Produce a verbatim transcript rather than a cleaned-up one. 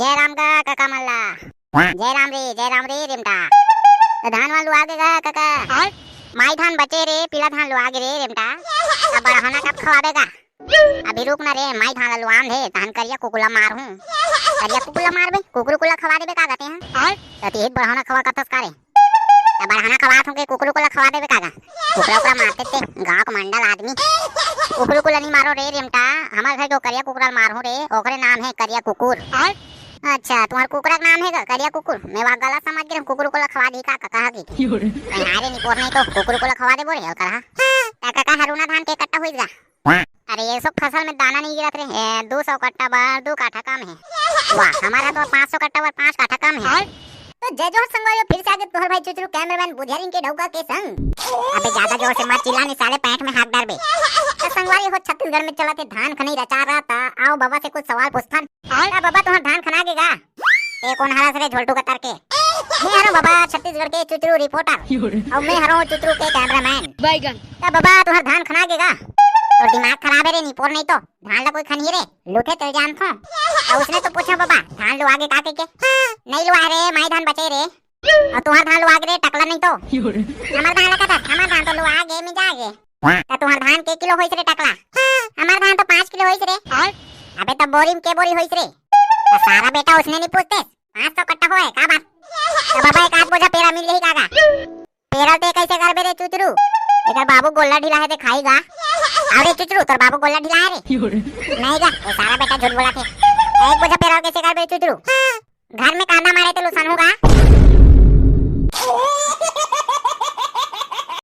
जय राम गा कका मन ला। जय राम रे, जय राम रे रेमटा। त धान वान लुआ गे गा कका? माई धान बचे रे, पीला धान लुआ गे रे रेमटा। त बड़हना कब खवाबे गा? अभी रुक ना रे, माई धान ला लुआन दे, तहन करिया कुकुर ला मारहूं। करिया कुकुर ला मारबे? कुकुर कुला खवा देबे का गा तेहा? त तिही बड़हना खवा कथस का रे? त बड़हना खवात हूं के कुकुर कुला खवा देबे का गा? कुकुरा उकुरा मारते ते, गांव के मंडल आदमी। कुकुर कुला नहीं मारो रे रेमटा, हमर घर के करिया कुकुरा ला मारहूं रे, ओकरे नाम हे करिया कुकुर। अच्छा, तुम्हार कुकुरा के नाम हे गा करिया कुकुर? मैं वा गलत समझ गे, कुकुर कुला खवा दी का, का कहा की? अरे निपोर नहीं तो कुकुर कुला खवा देबो रे, अउ कहा। त कका, हरुना धान के कट्टा होइस गा? अरे, ये सब फसल में दाना नहीं गिरत रे। ए, दो सौ कट्टा बर दो काठा कम हे। वाह, हमर तो पाँच सौ कट्टा बर पाँच काठा कम हे। तो जय जोहार संगवारी हो, फिर से आगे तोहर भाई चुचरू कैमरामैन बुधियारिंग के डौका के संग। अबे ज्यादा जोर से मत चिल्ला, नहीं साले पैंट में हाथ डारबे। तो संगवारी हो, छत्तीसगढ़ में चलत हे धान खनई रचा रहा था। आओ बाबा से कुछ सवाल पूछथन। का बाबा, तुहर धान खना गे गा? ए कोन हरस रे झोलटू कतर के? मैं हरों बाबा, छत्तीसगढ़ के चुचरू रिपोर्टर। अउ मैं हरों चुचरू के कैमरामैन। बैगन। का बाबा, तुहर धान खना गे गा? तोर दिमाग खराब हे रे निपोर नहीं तो। धान ला कोई खनही रे? लूथे तेल जानथो। अउ उसने तो पूछा बाबा, धान लुआ गे का कहिके? नहीं लुआ रे, माई धान बचे रे। अउ तुहर धान लुआ गे रे, टकला नहीं तो। हमर धान ला कथस, हमर धान तो लुआ गे, मिंजा गे। त तुहर धान के किलो होइस रे टकला? हमर धान तो पाँच किलो होइस रे। अबे त बोरी में के बोरी होइस रे? त सारा बेटा उसने नहीं पूछते, पाँच सौ कट्टा होए का बात? त बाबा एक आध बोझा पेरा मिल जाही का गा? पेरा ते कैसे करबे रे चुचरू? एकर बाबू गोल्ला ढीला हे ते खाई गा। अरे चुचरू, तोर बाबू गोल्ला ढीला हे रे? नहीं गा, वो सारा बेटा झूठ बोला थे। एक बोझा पेरा कैसे करबे चुचरू? घर में कांदा मारे ते लुसन होगा।